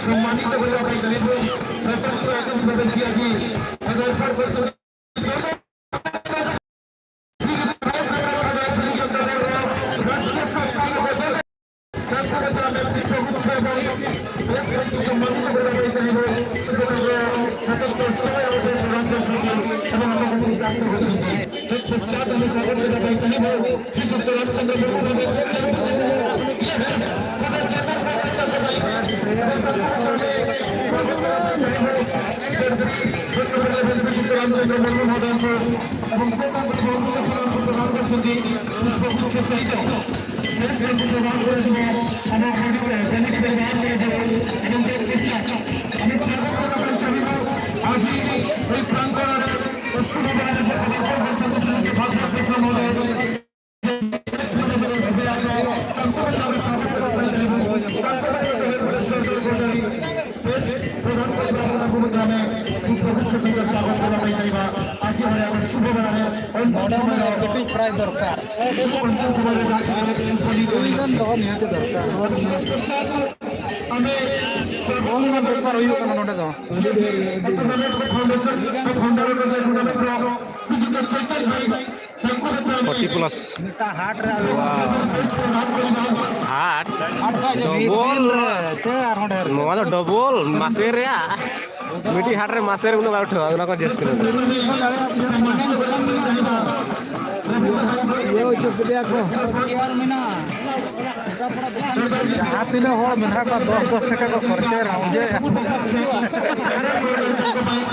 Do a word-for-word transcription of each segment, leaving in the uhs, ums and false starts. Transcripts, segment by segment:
সম্মানিত করে আমরা জানিব। সরকার আগামীভাবে সিআইজি এবার এরপর করছে। রাজ্য সরকার তারপরে তো আমরা পুষ্পগুচ্ছ এবং বেশ কয়েকটি সম্মানিত করে আমরা জানিব। সেক্ষেত্রে সতর্ক সময় আমাদের প্রদান করছেন এবং আমরা প্রাপ্ত করছেন। তৎপশ্চাৎ আমি স্বাগত জানাই জানিব শ্রীযুক্ত রামচন্দ্র মুর্মু। রামচন্দ্র মুর্মু মহোদয়কে এবং শ্রদ্ধাঞ্জলি প্রদান করছেন পুষ্পগুচ্ছ সহিত। বেশ কিছু প্রদান করেছিল আমার কমিটিতে, কমিটিতে দান করে দেব এবং এর পশ্চাৎ আমি স্বাগত জানাতে চাইব। আজ এই প্রাঙ্গণের পশ্চিম বিভাগের যে প্রধান কর্মসূচি ভাষা কৃষ্ণ মহোদয়, বেশ প্রধান কর্মসূচি গ্রামে পুষ্পগুচ্ছ থেকে স্বাগত জানাতে চাইব। আজ আমরা শুভ বেলায় অন্তিম সময় ᱠᱟᱹᱴᱤᱡ ᱯᱨᱟᱭ ᱫᱚᱨᱠᱟᱨ᱾ ᱩᱱᱤ ᱜᱟᱱ ᱫᱚᱦᱚ ᱱᱤᱦᱟᱹᱛ ᱫᱚᱨᱠᱟᱨ᱾ ᱚᱱᱟ ᱫᱚᱨᱠᱟᱨ ᱦᱩᱭᱩᱜ ᱠᱟᱱᱟ ᱱᱚᱰᱮ ᱫᱚ᱾ ᱯᱷᱚᱨᱴᱤ ᱯᱞᱟᱥ᱾ ᱢᱤᱫᱴᱟᱝ ᱦᱟᱴ ᱨᱮ ᱦᱟᱴ? ᱰᱚᱵᱚᱞ᱾ ᱪᱮ ᱟᱨᱦᱚᱸ ᱰᱷᱮᱨ᱾ ᱱᱚᱣᱟ ᱫᱚ ᱰᱚᱵᱚᱞ ᱢᱟᱥᱮ ᱨᱮᱭᱟᱜ᱾ ᱢᱤᱫᱴᱤᱡ ᱦᱟᱴ ᱨᱮ ᱢᱟᱥᱮ ᱨᱮ ᱩᱱᱟᱹᱜ ᱵᱟᱭ ᱩᱴᱷᱟᱹᱣᱟ, ᱚᱱᱟ ᱠᱷᱚᱱ ᱡᱟᱹᱥᱛᱤ ᱞᱮᱱᱟ᱾ ᱤᱭᱟᱹ ᱦᱚᱪᱚ ᱠᱮᱫᱮᱭᱟ ᱠᱚ᱾ ᱡᱟᱦᱟᱸ ᱛᱤᱱᱟᱹᱜ ᱦᱚᱲ ᱢᱮᱱᱟᱜ ᱠᱚᱣᱟ, ᱫᱚᱥ ᱫᱚᱥ ᱴᱟᱠᱟ ᱠᱚ ᱠᱷᱚᱨᱪᱟᱭᱟ, ᱵᱩᱡᱷᱟᱹᱣ᱾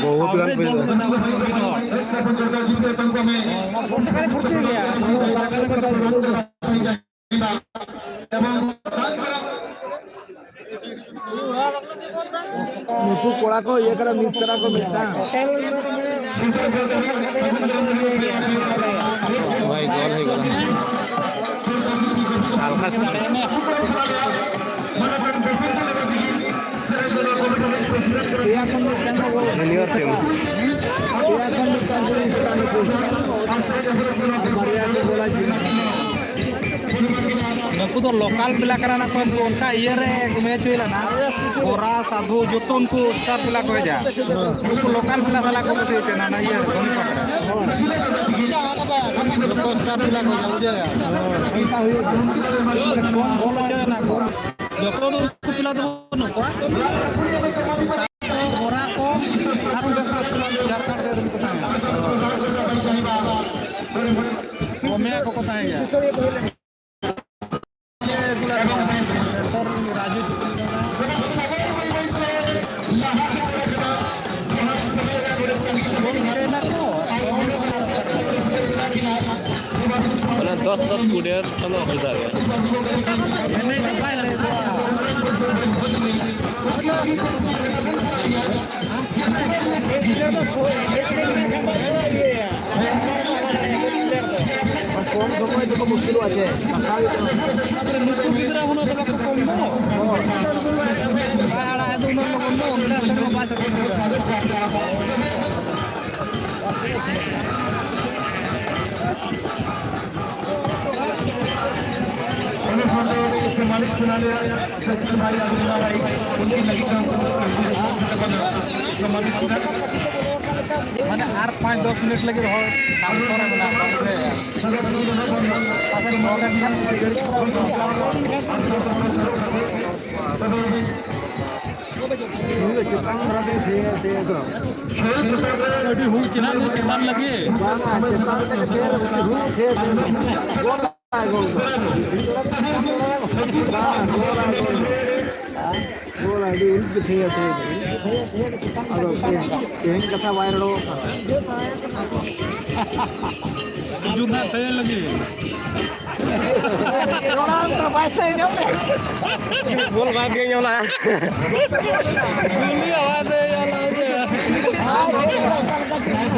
ᱵᱚᱦᱩᱛ ᱜᱟᱱ ᱠᱚ ᱦᱤᱡᱩᱜᱼᱟ᱾ ᱱᱩᱠᱩ ᱠᱚᱲᱟ ᱠᱚ ᱤᱭᱟᱹ ᱠᱟᱱᱟ, ᱢᱤᱥ ᱠᱟᱱᱟ ᱠᱚ ᱢᱤᱫᱴᱟᱝ᱾ ᱵᱷᱟᱭ, ᱜᱳᱞ ᱦᱩᱭ ᱜᱳᱞ᱾ ᱦᱟᱞᱠᱟ ᱥᱮ᱾ ᱯᱮᱭᱟ ᱠᱷᱚᱱ ᱢᱤᱫᱴᱟᱝ ᱠᱚ ᱜᱳᱞ᱾ Junior team. ᱯᱮᱭᱟ ᱠᱷᱚᱱ ᱢᱤᱫᱴᱟᱝ ᱠᱚ ᱜᱳᱞ᱾ ᱵᱟᱨᱭᱟ ᱠᱚ ᱜᱳᱞᱟ ᱡᱩᱱᱤᱭᱚᱨ᱾ ᱱᱩᱠᱩ ᱫᱚ ᱞᱳᱠᱟᱞ ᱯᱞᱮᱭᱟᱨ ᱠᱟᱱᱟ ᱠᱚ, ᱩᱱᱠᱩ ᱚᱱᱠᱟ ᱤᱭᱟᱹ ᱨᱮ ᱢᱮᱪ ᱦᱩᱭ ᱞᱮᱱᱟ, ᱜᱳᱨᱟ, ᱥᱟᱫᱷᱩ, ᱡᱚᱛᱚ ᱩᱱᱠᱩ ᱥᱴᱟᱨ ᱯᱞᱮᱭᱟᱨ ᱠᱚ ᱦᱮᱡᱟ᱾ ᱩᱱᱠᱩ ᱞᱳᱠᱟᱞ ᱯᱞᱮᱭᱟᱨ ᱥᱟᱞᱟᱜ ᱠᱚ ᱜᱟᱛᱮᱜ ᱠᱟᱱᱟ ᱚᱱᱟ ᱤᱭᱟᱹ ᱨᱮ, ᱫᱷᱚᱱᱤᱯᱟᱴ ᱨᱮ᱾ ᱡᱚᱛᱚ ᱥᱴᱟᱨ ᱯᱞᱮᱭᱟᱨ ᱠᱚ ᱦᱮᱡᱟ, ᱵᱩᱡᱷᱟᱹᱣ ᱜᱮᱭᱟ᱾ ᱚᱱᱠᱟ ᱦᱩᱭᱩᱜ ᱠᱟᱱᱟ᱾ ᱠᱚᱢ ᱵᱚᱞ ᱦᱚᱪᱚᱭᱮᱱᱟ ᱠᱚ᱾ ᱡᱚᱛᱚ ᱫᱚ ᱩᱱᱠᱩ ᱯᱞᱮᱭᱟᱨ ᱫᱚ ᱵᱟᱹᱱᱩᱜ ᱠᱚᱣᱟ᱾ ᱜᱳᱨᱟ ᱠᱚ ᱟᱨ ᱵᱮᱥ ᱵᱮᱥ ᱯᱞᱮᱭᱟᱨ ᱡᱷᱟᱲᱠᱷᱚᱸᱰ ᱥᱮᱫ ᱨᱮᱱ ᱠᱚ ᱛᱟᱦᱮᱸ ᱠᱟᱱᱟ᱾ ᱠᱚᱢᱮᱭᱟ ᱠᱚᱠᱚ ᱛᱟᱦᱮᱸ ᱜᱮᱭᱟ᱾ ᱚᱱᱟ ᱫᱚᱥ ᱫᱚᱥ ᱠᱩᱲᱤ ᱦᱚᱲ ᱠᱷᱚᱱ ᱫᱚ ᱚᱥᱩᱵᱤᱫᱷᱟ ᱜᱮᱭᱟ᱾ ᱠᱚᱢ ᱥᱚᱢᱚᱭ ᱛᱮᱠᱚ ᱢᱩᱥᱠᱤᱞᱚᱜᱼᱟ ᱪᱮ, ᱠᱟᱛᱷᱟ ᱦᱩᱭᱩᱜ ᱠᱟᱱᱟ᱾ ᱛᱟᱯᱚᱨᱮ ᱱᱩᱠᱩ ᱜᱤᱫᱽᱨᱟᱹ ᱦᱩᱱᱟᱹᱝ ᱫᱚ ᱵᱟᱠᱚ ᱠᱚᱢ ᱫᱚ᱾ ᱦᱳᱭ᱾ ᱵᱟᱭ ᱟᱲᱟᱜ ᱮᱫ ᱫᱚ ᱩᱱᱟᱹᱜ ᱞᱚᱜᱚᱱ ᱫᱚ, ᱚᱱᱠᱟ ᱛᱮᱦᱚᱸ ᱵᱟᱭ ᱥᱮᱴᱮᱨ ᱫᱟᱲᱮᱭᱟᱜᱼᱟ᱾ ᱚᱱᱟ ᱥᱟᱶᱛᱮ ᱥᱮ ᱢᱟᱹᱞᱤᱠ ᱪᱩᱱᱟᱞᱤᱭᱟ ᱥᱮ ᱪᱮᱫ ᱵᱷᱟᱭ ᱟᱹᱵᱤᱱ ᱱᱚᱣᱟ ᱵᱷᱟᱭ ᱩᱱᱠᱤᱱ ᱞᱟᱹᱜᱤᱫ ᱦᱚᱸ ᱥᱮ ᱢᱟᱹᱞᱤᱠ ᱪᱩᱱᱟᱞᱤᱭᱟ ᱢᱟᱱᱮ ᱟᱨ ᱯᱟᱸᱪ ᱫᱚᱥ ᱢᱤᱱᱤᱴ ᱞᱟᱹᱜᱤᱫ ᱦᱚᱲ ᱥᱟᱢᱥᱚᱨ ᱨᱮ ᱢᱮᱱᱟᱜ ᱠᱚᱣᱟ᱾ ᱯᱟᱥᱮᱡ ᱱᱚᱣᱟ ᱠᱟᱱ ᱠᱷᱟᱱ ᱟᱹᱰᱤ ᱜᱷᱟᱹᱲᱤᱡ ᱯᱚᱨᱮ ᱦᱩᱭᱩᱜᱼᱟ᱾ ᱪᱮᱛᱟᱱ ᱫᱷᱟᱨᱟ ᱛᱮ ᱛᱷᱤᱭᱟᱹ, ᱛᱷᱤᱭᱟᱹ ᱫᱚ᱾ ᱟᱹᱰᱤ ᱦᱩᱭ ᱪᱮᱛᱟᱱ ᱨᱮ ᱪᱮᱛᱟᱱ ᱞᱟᱹᱜᱤᱫ᱾ ᱵᱟᱝᱟ, ᱪᱮᱛᱟᱱ ᱨᱮ ᱛᱷᱤᱭᱟᱹ, ᱦᱩᱭ ᱛᱷᱤᱭᱟᱹ ᱫᱚ᱾ ᱜᱳᱞ ᱟᱭ ᱜᱳᱞ ᱫᱚ᱾ ᱵᱟᱝᱟ, ᱜᱳᱞ ᱟᱭ ᱜᱳᱞ᱾ ᱜᱳᱞ ᱟᱹᱰᱤ ᱩᱱᱤ ᱜᱮ ᱛᱷᱤᱭᱟᱹ, ᱛᱷᱤᱭᱟᱹ ᱫᱚ᱾ ᱟᱫᱚ ᱛᱮᱦᱮᱧ, ᱛᱮᱦᱮᱧ ᱠᱟᱛᱷᱟ ᱵᱟᱭ ᱨᱚᱲᱚᱜ ᱠᱟᱱᱟ᱾ ᱦᱤᱡᱩᱜ ᱱᱟᱜ ᱛᱷᱤᱭᱟᱹ ᱞᱟᱹᱜᱤᱫ᱾ ᱨᱚᱲᱟᱱ ᱫᱚ ᱵᱟᱭ ᱥᱟᱹᱦᱤ ᱧᱚᱜ ᱞᱮ᱾ ᱜᱳᱞ ᱵᱟᱭ ᱜᱮ ᱧᱚᱜ ᱞᱮ᱾ ᱩᱱᱤ ᱟᱣᱟᱡ ᱮ ᱧᱟᱢᱟ ᱡᱮ᱾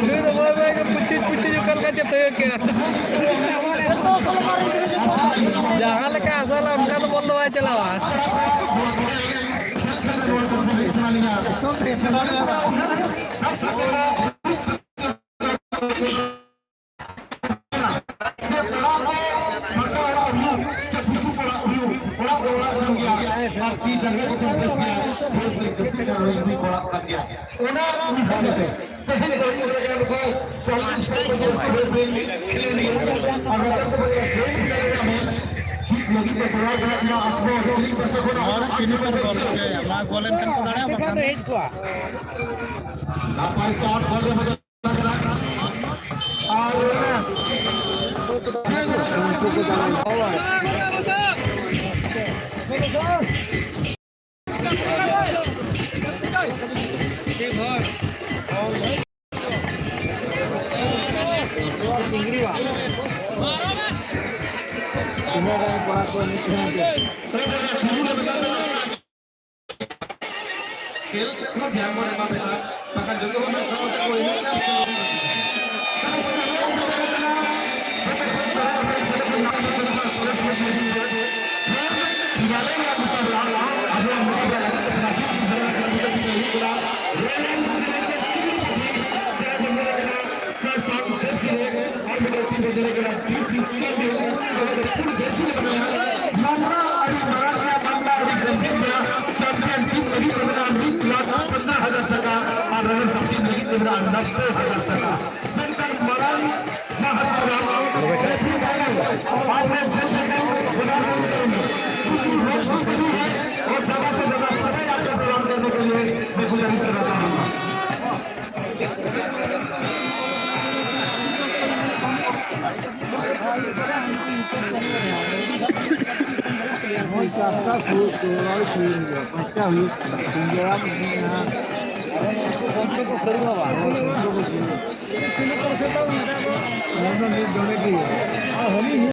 ᱩᱱᱤ ᱫᱚ ᱵᱟᱭ ᱵᱟᱭ ᱜᱮ ᱯᱩᱪᱤᱡ ᱯᱩᱪᱤᱡ ᱚᱠᱟ ᱞᱮᱠᱟ ᱪᱮ ᱛᱟᱹᱭᱟᱹ ᱠᱮᱜᱼᱟ᱾ ᱡᱟᱦᱟᱸ ᱞᱮᱠᱟ ᱟᱥᱟ ᱞᱮ ᱚᱱᱠᱟ ᱫᱚ ᱵᱚᱞ ᱫᱚ ᱵᱟᱭ ᱪᱟᱞᱟᱣᱟ᱾ ᱟᱨ ᱛᱤ ᱡᱟᱸᱜᱟ ᱠᱚ ᱵᱮᱥ ᱜᱮᱭᱟ, ᱵᱮᱥ ᱞᱮ ᱡᱟᱹᱥᱛᱤ ᱠᱟᱱ ᱨᱚᱡᱽᱱᱤ ᱠᱚᱲᱟ ᱠᱟᱱ ᱜᱮᱭᱟ᱾ ᱚᱱᱟ ᱩᱭᱦᱟᱹᱨ ᱠᱟᱛᱮ ᱛᱮᱦᱮᱧ ᱫᱚ ᱤᱧ ᱞᱮᱠᱟ ᱱᱩᱠᱩ ᱪᱚᱞᱞᱤᱥ ᱠᱷᱚᱱ ᱡᱟᱹᱥᱛᱤ ᱵᱮᱥ ᱞᱮ ᱠᱷᱮᱞ ᱜᱮᱭᱟ᱾ ᱟᱨ ᱱᱚᱛᱮ ᱫᱚ ᱵᱚᱞᱮ ᱠᱷᱮᱞ ᱞᱮᱠᱟ ᱢᱮᱪ ᱦᱤᱴ ᱞᱟᱹᱜᱤᱫ ᱛᱮ ᱛᱮᱭᱟᱨ ᱠᱟᱱᱟ ᱟᱠᱵᱚᱨ ᱪᱚᱞᱞᱤᱥ ᱯᱟᱥᱴᱟ ᱠᱷᱚᱱ ᱱᱚᱣᱟ ᱫᱚ ᱯᱷᱤᱱᱤᱥᱤᱝ ᱵᱚᱞ ᱠᱟᱱ ᱜᱮᱭᱟ, ᱢᱟ ᱜᱳᱞ ᱮᱱᱠᱷᱟᱱ ᱠᱚ ᱫᱟᱲᱮᱭᱟᱜᱼᱟ, ᱵᱟᱠᱷᱟᱱ ᱫᱚ ᱦᱮᱡ ᱠᱚᱜᱼᱟ᱾ ᱱᱟᱯᱟᱭ ᱥᱚᱴ ᱵᱚᱞ ᱨᱮ ᱵᱟᱡᱟᱣ ᱠᱟᱱᱟ᱾ ᱟᱨ ᱠᱷᱮᱞ ᱥᱮᱫ ᱦᱚᱸ ᱫᱷᱮᱭᱟᱱ ᱵᱚᱱ ᱮᱢᱟ ᱵᱚᱱᱟ, ᱵᱟᱠᱷᱟᱱ ᱡᱚᱛᱚ ᱦᱚᱲ ᱢᱤᱫ ᱥᱟᱶ ᱛᱮᱠᱚ ᱮᱱᱮᱡ ᱠᱟᱱ ᱥᱮ ᱵᱟᱝ? ᱟᱵᱚᱣᱟᱜ ᱢᱚᱡᱟ ᱨᱮ ᱟᱹᱰᱤ ᱛᱮ ᱯᱞᱟᱥᱴᱤᱠ ᱠᱚ ᱥᱮᱞᱮᱫ ᱟᱠᱟᱱᱟ, ᱢᱤᱫᱴᱟᱝ ᱦᱩᱭᱩᱜ ᱠᱟᱱᱟ ᱨᱮᱞ ᱥᱮᱞᱮᱫ ᱠᱟᱱᱟ, ᱥᱮ ᱥᱟᱝ ᱥᱮ ᱥᱤᱞᱮ ᱟᱨ ᱢᱤᱫᱴᱟᱝ ᱴᱤᱢ ᱨᱮ ᱡᱮᱞᱮ ᱠᱟᱱᱟ ᱰᱤᱥᱤ ᱪᱮᱢᱯᱤᱭᱚᱱ, ᱥᱮ ᱯᱩᱨ ᱡᱮᱥᱤ ᱞᱮ ᱢᱮᱱᱟᱭᱟ᱾ ᱢᱟᱢᱞᱟ ᱟᱹᱰᱤ ᱢᱟᱨᱟᱝ ᱜᱮᱭᱟ, ᱢᱟᱢᱞᱟ ᱟᱹᱰᱤ ᱜᱟᱹᱢᱵᱷᱤᱨ ᱜᱮᱭᱟ᱾ ᱪᱟᱢᱯᱤᱭᱚᱱ ᱴᱤᱢ ᱞᱟᱹᱜᱤᱫ ᱫᱚ ᱢᱮᱱᱟᱜᱼᱟ ᱢᱤᱫ ᱞᱟᱠᱷ ᱯᱚᱧᱪᱟᱥ ᱦᱟᱡᱟᱨ ᱴᱟᱠᱟ ᱟᱨ ᱨᱟᱱᱟᱨᱥ ᱟᱯ ᱴᱤᱢ ᱞᱟᱹᱜᱤᱫ ᱫᱚ ᱢᱮᱱᱟᱜᱼᱟ ᱱᱚᱵᱵᱳᱭ ᱦᱟᱡᱟᱨ ᱴᱟᱠᱟ᱾ ᱢᱮᱱᱠᱷᱟᱱ ᱢᱟᱨᱟᱝ ᱢᱟᱦᱟᱥᱩᱨᱟᱢ ᱡᱮᱥᱤ ᱰᱟᱭᱢᱚᱱᱰ ᱟᱨ ᱡᱮᱥᱤ ᱰᱟᱭᱢᱚᱱᱰ ᱠᱩᱥᱤ ᱨᱚᱲ ᱠᱚ ᱠᱟᱹᱢᱤ ᱦᱮᱸ ᱚᱨ ᱡᱟᱭᱜᱟ ᱥᱮ ᱡᱟᱭᱜᱟ ᱥᱟᱨᱟᱭ ᱟᱯᱮ ᱯᱨᱚᱫᱟᱱ ᱠᱟᱨᱱᱮ ᱠᱮ ᱞᱤᱭᱮ ᱢᱮ ᱜᱩᱡᱟᱨᱤᱥ ᱠᱟᱨᱛᱟ ᱦᱩᱸ᱾ ᱱᱚᱜᱼᱚᱭ ᱪᱟᱥᱴᱟ ᱥᱩᱨ ᱠᱚ ᱨᱚᱦᱚᱭ ᱥᱩᱨ ᱜᱮᱭᱟ, ᱯᱟᱸᱪᱴᱟ ᱦᱩᱭᱩᱜ ᱠᱟᱱᱟ᱾ ᱥᱤᱸᱜᱟᱲᱟ ᱢᱮᱱᱟᱜᱼᱟ᱾ ᱚᱱᱛᱮ ᱠᱚ ᱠᱟᱹᱲᱤ ᱵᱟᱵᱟ᱾ ᱦᱚᱸ, ᱥᱚᱱᱛᱚ ᱠᱚ ᱥᱩᱨ᱾ ᱚᱱᱟ ᱢᱤᱫ ᱡᱚᱱᱮ ᱜᱮ᱾